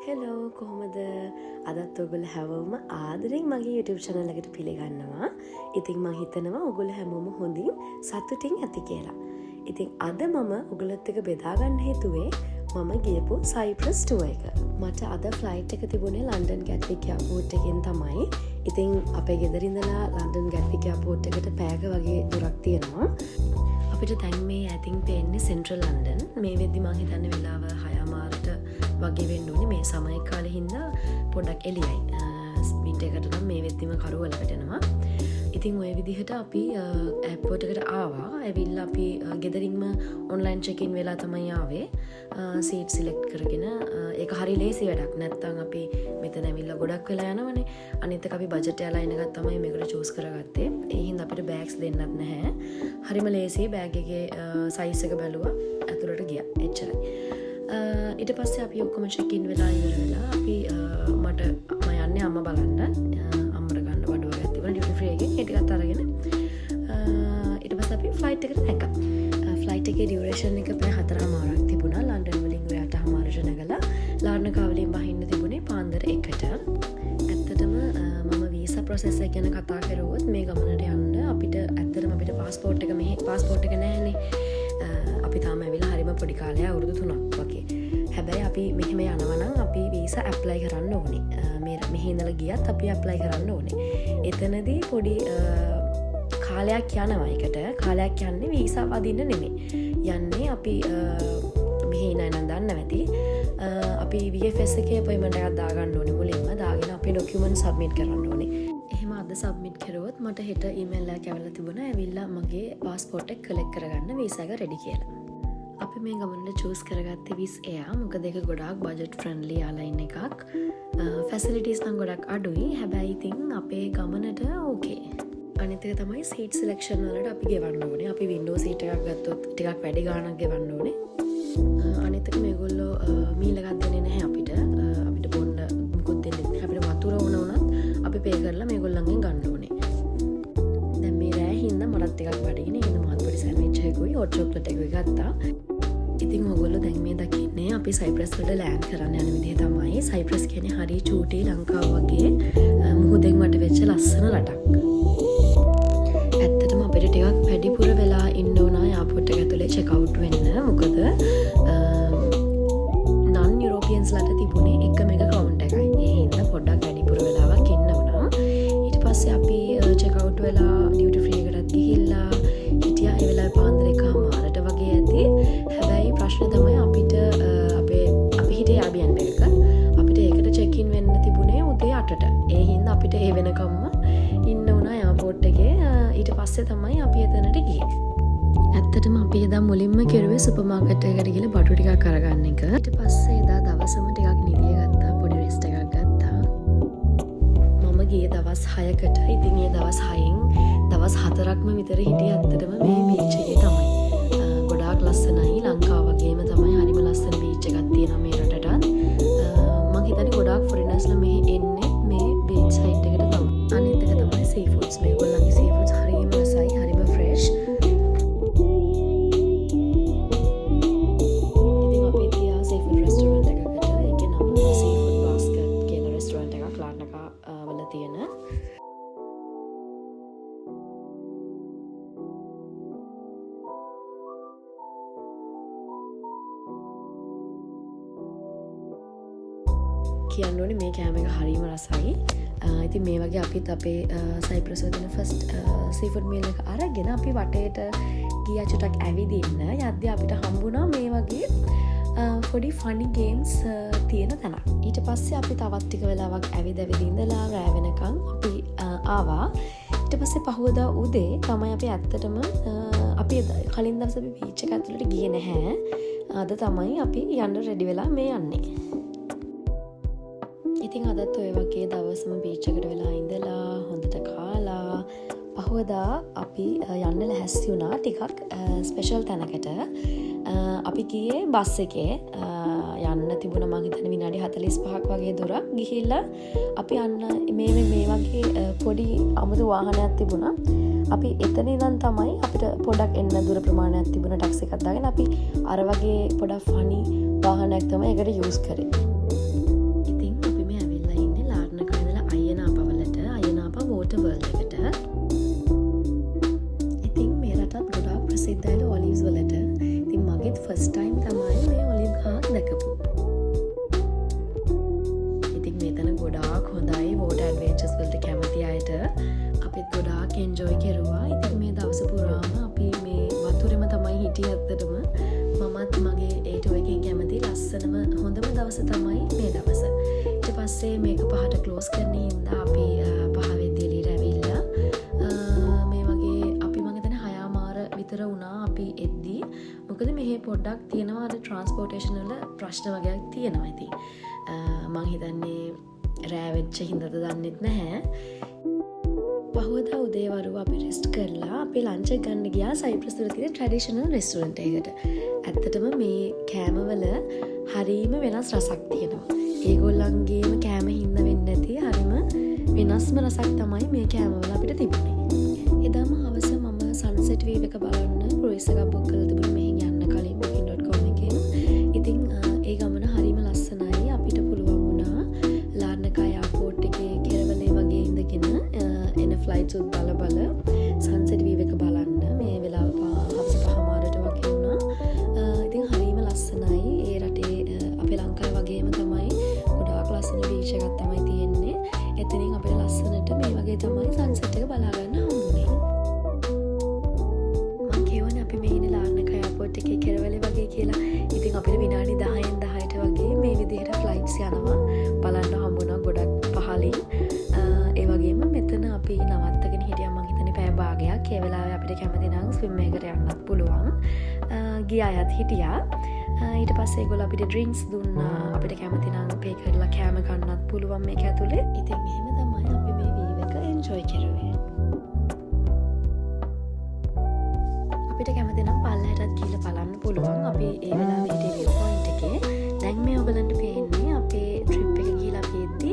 Hello, කොහොමද? අදත් ඔයගොල්ලෝ හැමෝම ආදරෙන් මගේ YouTube channel එකට පිළිගන්නවා. ඉතින් මං හිතනවා ඔයගොල්ලෝ හැමෝම හොඳින් සතුටින් ඇති කියලා. ඉතින් අද මම ඔයගොල්ලොත් එක්ක බෙදා ගන්න හිතුවේ මම ගියපු සයිප්‍රස් ටුවර් එක. මට අද ෆ්ලයිට් එක තිබුණේ ලන්ඩන් ගැට්වික් එයාපෝට් එකෙන් තමයි. ඉතින් අපේ ගෙදර ඉඳලා ලන්ඩන් ගැට්වික් එයාපෝට් එකට පැයක වගේ දුරක් තියෙනවා. අපිට දැන් මේ ඈතින් පේන්නේ සෙන්ට්‍රල් ලන්ඩන්. මේ වෙද්දි මං හිතන්නේ වෙලාව 6:30ට වගේ වෙන්න ඕනේ. මේ සමර් කාලේ හින්දා පොඩ්ඩක් එළියයි. වින්ටර් එකට නම් මේ වෙද්දිම කරුවල වැටෙනවා. ඉතින් ඔය විදිහට අපි එයාපෝට් එකට ආවා. ඇවිල්ලා අපි ගෙදරින්ම ඔන්ලයින් චෙක් ඉන් වෙලා තමයි ආවේ. සීට් සිලෙක්ට් කරගෙන. ඒක හරි ලේසි වැඩක්. නැත්තම් අපි මෙතන ඇවිල්ලා ගොඩක් වෙලා යනවනේ. අනිත් එක අපි බජට් එයාලයින් එකක් තමයි මේකට චූස් කරගත්තේ. ඒ හින්දා අපිට බෑග්ස් දෙන්නත් නැහැ. හරිම ලේසි. බෑග් එකේ සයිස් එක බැලුවා. ඇතුළට ගියා. එච්චරයි. ඊට පස්සේ අපි ඔක්කොම චෙක් ඉන් වෙලා ඉවර වෙලා අපි මට මම යන්නේ අම්මා බලන්න. අම්මට ගන්න බඩු වගේක් තිබුණා ඩියුටි ෆ්‍රී එකෙන්. ඒ ටිකත් අරගෙන ඊට පස්සේ අපි ෆ්ලයිට් එකට නැග්ගා. ෆ්ලයිට් එකේ ඩියුරේෂන් එක පැය 4.50ක් තිබුණා. ලන්ඩන් වලින් ඔය 8:30ට නැගලා ලාර්නකා වලින් බහින්න තිබුණේ පාන්දර 1ට. ඇත්තටම මම වීසා ප්‍රොසෙස් එක ගැන කතා කරුවොත්, මේ ගමනට යන්න අපිට ඇත්තටම අපිට පාස්පෝර්ට් එක, මෙහෙ පාස්පෝර්ට් එක නැහැනේ. අපි තාම ඇවිල්ලා හරිම පොඩි කාලයක්, අවුරුදු 3ක් වගේ. හැබැයි අපි මෙහෙම යනවා නම් අපි වීසා ඇප්ලයි කරන්න ඕනේ. මේ මෙහෙ ඉඳලා ගියත් අපි ඇප්ලයි කරන්න ඕනේ. එතනදී පොඩි කාලයක් යනවා එකට. කාලයක් යන්නේ වීසා වදින්න නෙමෙයි. යන්නේ අපි මෙහෙ ඉන්න අය නම් දන්නවා ඇති. අපි VFS එකේ අපොයින්ට්මන්ට් එකක් දාගන්න ඕනේ මුලින්ම. දාගෙන අපේ ඩොකියුමන්ට් සබ්මිට් කරන්න ඕනේ. එහෙම අද සබ්මිට් කරුවොත් මට හෙට ඊමේල් එකක් ඇවිල්ලා තිබුණා, ඇවිල්ලා මගේ පාස්පෝර්ට් එක කලෙක්ට් කරගන්න වීසා එක රෙඩි කියලා. අපි මේ ගමනට චූස් කරගත්තේ විස් එයා. මොකද ඒක ගොඩාක් බජට් ෆ්‍රෙන්ඩ්ලි එයාලයින් එකක්. ෆැසිලිටීස් නම් ගොඩක් අඩුයි. හැබැයි ඉතින් අපේ ගමනට ඕකේ. අනිත් එක තමයි සීට් සිලෙක්ෂන් වලට අපි ගෙවන්න ඕනේ. අපි වින්ඩෝ සීට් එකක් ගත්තොත් ටිකක් වැඩි ගාණක් ගෙවන්න ඕනේ. අනිත් එක මේගොල්ලෝ මීල් එකක් දෙන්නේ නැහැ අපිට. අපිට බොන්න මුකුත් දෙන්නේ නැහැ. අපිට වතුර ඕන වුණත් අපි පේ කරලා මේගොල්ලන්ගෙන් ගන්න ඕනේ. දැන් මේ රෑ හින්දා මටත් ටිකක් බඩගිනි. හින්දා මාත් පොඩි සෑන්ඩ්විච් එකකුයි හොට් චොක්ලට් එකකුයි ගත්තා. ඉතින් ඔයගොල්ලෝ දැන් මේ දකින්නේ අපි සයිප්‍රස් වලට ලෑන්ඩ් කරන්න යන විදිහ තමයි. සයිප්‍රස් කියන්නේ හරි චූටි, ලංකාව වගේ මුහුදෙන් වට වෙච්ච ලස්සන රටක්. ඇත්තටම අපිට ටිකක් වැඩිපුර වෙලා ඉන්න වුණා එයාපෝට් එක ඇතුලේ චෙක් අවුට් වෙන්න. මොකද නන් යුරෝපියන්ස්ලාට තිබුණේ එකම එක කවුන්ටර් එකයි. ඒ හින්දා පොඩ්ඩක් වැඩිපුර වෙලාවක් ඉන්න වුණා. ඊට පස්සේ අපි චෙක් අවුට් වෙලා ඩියුටි ෆ්‍රී එකටත් ගිහිල්ලා හිටියා. ඒ වෙලාවේ පාන්දර 1:30ට වගේ ඇති. හැබැයි ප්‍රශ්නේ තමයි අපිට අපේ අපි හිටියේ Airbnb එකක. අපිට ඒකට චෙක් ඉන් වෙන්න තිබුණේ උදේ 8ට. ඒ හින්දා අපිට ඒ වෙනකම්ම ඉන්න වුණා එයාපෝට් එකේ. ඊට පස්සේ තමයි අපි එතනට ගියේ. ඇත්තටම අපි එදා මුලින්ම කෙරුවේ සුපර් මාකට් එකකට ගිහලා බඩු ටිකක් අරගන්න එක. ඊට පස්සේ එදා දවසම ටිකක් නිදිය ගත්තා, පොඩි රෙස්ට් එකක් ගත්තා. මම ගියේ දවස් 6කට. ඉතින් ඒ දවස් 6න් දවස් 4ක්ම විතර හිටියේ ඇත්තටම මේ බීච් එකේ තමයි. ගොඩාක් ලස්සනයි. ලංකාව වගේම තමයි, හරිම ලස්සන බීච් එකක් තියෙනවා මේ රටටත්. මං හිතන්නේ ගොඩාක් ෆොරිනර්ස්ලා මෙහෙ එන්නේ මේ බීච් සයිඩ් එකට තමයි. අනිත් එක තමයි සී ෆුඩ්ස්. මේගොල්ලන්ගේ සී ෆුඩ්ස් හරිම රසයි, හරිම ෆ්‍රෙෂ්. ඉතින් අපි ගියා සීෆුඩ් රෙස්ටෝරන්ට් එකකට. ඒකේ නම සීෆුඩ් බාස්කට් කියලා රෙස්ටෝරන්ට් එකක් ලාර්නකා වල තියෙන. කියන්න ඕනේ මේ කෑම එක හරිම රසයි. ඉතින් මේ වගේ අපිත් අපේ සයිප්‍රස් වල තියෙන ෆස්ට් සීෆුඩ් මීල් එක අරගෙන අපි වටේට ගියා චුටක් ඇවිදින්න. යද්දි අපිට හම්බුණා මේ වගේ පොඩි ෆනි ගේම්ස් තියෙන තැනක්. ඊට පස්සේ අපි තවත් ටික වෙලාවක් ඇවිද ඇවිද ඉඳලා රෑ වෙනකන් අපි ආවා. ඊට පස්සේ පහුවදා උදේ තමයි අපි ඇත්තටම අපි කලින් දවසේ අපි බීච් එක ඇතුළට ගියේ නැහැ. අද තමයි අපි යන්න රෙඩි වෙලා මේ යන්නේ. ඉතින් අදත් ඔය වගේ දවසම බීච් එකට වෙලා ඉඳලා හොඳට කාලා පහුවදා අපි යන්න ලැහැස්ති වුණා ටිකක් ස්පෙෂල් තැනකට. අපි ගියේ බස් එකේ. යන්න තිබුණ මං හිතන්නේ විනාඩි 45ක් වගේ දුරක්. ගිහිල්ලා අපි යන්න මේ මේ මේ වගේ පොඩි අමුතු වාහනයක් තිබුණා. අපි එතන ඉඳන් තමයි අපිට පොඩක් එන්න දුර ප්‍රමාණයක් තිබුණ ටැක්සි එකක් දාගෙන අපි අර වගේ පොඩක් ෆනි වාහනයක් තමයි ඒකට යූස් කරේ. වලට කැමති අයට. අපිත් ගොඩාක් එන්ජොයි කෙරුවා. ඉතින් මේ දවස පුරාම අපි මේ වතුරෙම තමයි හිටියේ ඇත්තටම. මමත් මගේ ඒ ටුවර් එකෙන් කැමති ලස්සනම හොඳම දවස තමයි මේ දවස. ඊට පස්සේ මේක 5ට ක්ලෝස් කරන හින්දා අපි 5 වෙද්දි එළියට ඇවිල්ලා මේ වගේ අපි මං හිතන්නේ 6:30 විතර වුණා අපි එද්දි. මොකද මෙහෙ පොඩ්ඩක් තියෙනවා අර ට්‍රාන්ස්පෝර්ටේෂන් වල ප්‍රශ්න වගේක් තියෙනවා ඉතින්. මං හිතන්නේ රෑ වෙච්ච හින්දාද දන්නෙත් නැහැ. පහුවදා උදේවරුව අපි රෙස්ට් කරලා අපි ලන්ච් එක ගන්න ගියා සයිප්‍රස් වල තියෙන ට්‍රැඩිෂනල් රෙස්ටෝරන්ට් එකකට. ඇත්තටම මේ කෑමවල හරීම වෙනස් රසක් තියෙනවා. ඒගොල්ලන්ගේම කෑම හින්දා වෙන්න ඇති, හරිම වෙනස්ම රසක් තමයි මේ කෑමවල අපිට තිබුණේ. එදාම හවස මම සන්සෙට් වීව් එක බලන්න ක්‍රූයිස් එකක් බුක් කරලා තිබුණා මෙහෙන් යන්න කලින් booking.com එකෙන්. ඉතින් ඒ ගමන හරිම ලස්සනයි. අපිට පුළුවන් වුණා ලාර්නකා එයාපෝට් එකේ කෙරවලේ වගේ ඉඳගෙන එන ෆ්ලයිට්ස් උත් බල බල සන්සෙට් වීව් එක බලන්න. මේ වෙලාව හවස 5:30ට වගේ වුණා. ඉතින් හරිම ලස්සනයි. ඒ රටේ අපේ ලංකාවේ වගේම තමයි ගොඩාක් ලස්සන බීච් එකක් තමයි තියෙන්නේ. එතනින් අපිට ලස්සනට මේ වගේ තමයි සන්සෙට් එක බලා ගන්න හම්බුනේ. මං කියවනේ අපි මේ ඉන්නේ ලාර්නකා එයාපෝට් එකේ කෙරවලේ වගේ කියලා. ඉතින් අපිට විනාඩි 10න් 10ට වගේ මේ විදිහට ෆ්ලයිට්ස් යනවා බලන්න හම්බුණා ගොඩක් පහලින්. ඒ වගේම මෙතන අපි නවත්තගෙන හිටියා මං හිතන්නේ පැය භාගයක්. ඒ වෙලාවේ අපිට කැමති නම් ස්විම් එකකට යන්නත් පුළුවන්. ගිය අයත් හිටියා. ඊට පස්සේ ඒගොල්ලෝ අපිට ඩ්‍රින්ක්ස් දුන්නා. අපිට කැමති නම් පේ කරලා කෑම කන්නත් පුළුවන් මේක ඇතුලේ. ඉතින් එහෙම තමයි අපි මේ වීව් එක එන්ජොයි කෙරුවේ. අපිට කැමති නම් පල්ලෙහාටත් ගිහිල්ලා බලන්න පුළුවන්. අපි ඒ වෙලාවේ හිටියේ විව් පොයින්ට් එකේ. දැන් මේ ඔයගලන්ට පේන්නේ අපේ ට්‍රිප් එක ගිහිලා අපි එද්දි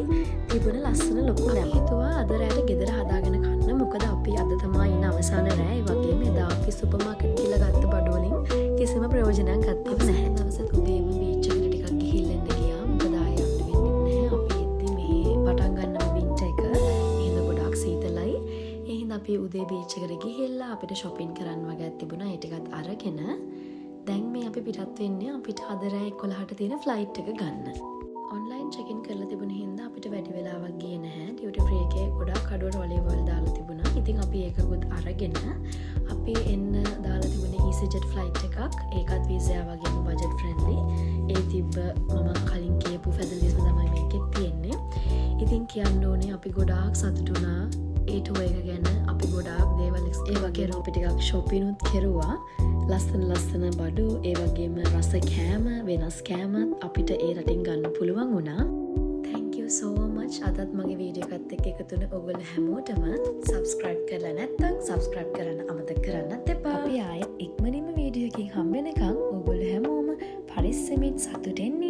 තිබුණ ලස්සන ලොකු නැම. හිතුවා අද රෑට ගෙදර හදාගෙන කන්න. මොකද අපි අද තමයි ඉන්න අවසාන රෑ. ඒ වගේම එදා අපි සුපර් මාකට් ගිහලා ගත්ත බඩු වලින් කිසිම ප්‍රයෝජනයක් ගත්තේ නැහැ. දවසත් උදේම බීච් එකට ටිකක් ගිහිල්ලා එන්න ගියා. මොකද ආයෙ යන්න වෙන්නේ නැහැ. අපි එද්දි මෙහි පටන් ගන්නම වින්ටර් එක. ඒ හින්දා ගොඩාක් සීතලයි. ඒ හින්දා අපි උදේ බීච් එකට ගිහිල්ලා අපිට ෂොපින් කරන්න වගේක් තිබුණා. ඒ ටිකත් අරගෙන දැන් මේ අපි පිටත් වෙන්නේ අපිට අද රෑ 11ට තියෙන ෆ්ලයිට් එක ගන්න. ඔන්ලයින් චෙක් ඉන් කරලා තිබුණ හින්දා අපිට වැඩි වෙලාවක් ගියේ නැහැ. ඩියුටි ෆ්‍රී එකේ ගොඩාක් අඩුවට ඔලිව් ඔයිල් දාලා තිබුණා. ඉතින් අපි ඒකකුත් අරගෙන අපි එන්න දාලා තිබුණේ EasyJet flight එකක්. ඒකත් Wizz Air වගේම බජට් ෆ්‍රෙන්ඩ්ලි. ඒ තිබ්බ මම කලින් කියපු ෆැසිලිටිස්ම තමයි මේකෙත් තියෙන්නේ. ඉතින් කියන්න ඕනේ අපි ගොඩාක් සතුටු වුණා ඒ ටුවර් එක ගැන. අපි ගොඩාක් දේවල් ඒ වගේම අපි ටිකක් ෂොපිනුත් කෙරුවා. ලස්සන ලස්සන බඩු, ඒ වගේම රස කෑම, වෙනස් කෑමත් අපිට ඒ රටින් ගන්න පුළුවන් වුණා. Thank you so much අදත් මගේ වීඩියෝ එකත් එක්ක එකතු වුණ ඔයගොල්ලෝ හැමෝටම. Subscribe කරලා නැත්නම් subscribe කරන්න අමතක කරන්නත් එපා. අපි ආයෙත් ඉක්මනින්ම වීඩියෝ එකකින් හම්බ වෙනකන් ඔයගොල්ලෝ හැමෝම පරිස්සමින් සතුටෙන් ඉන්න.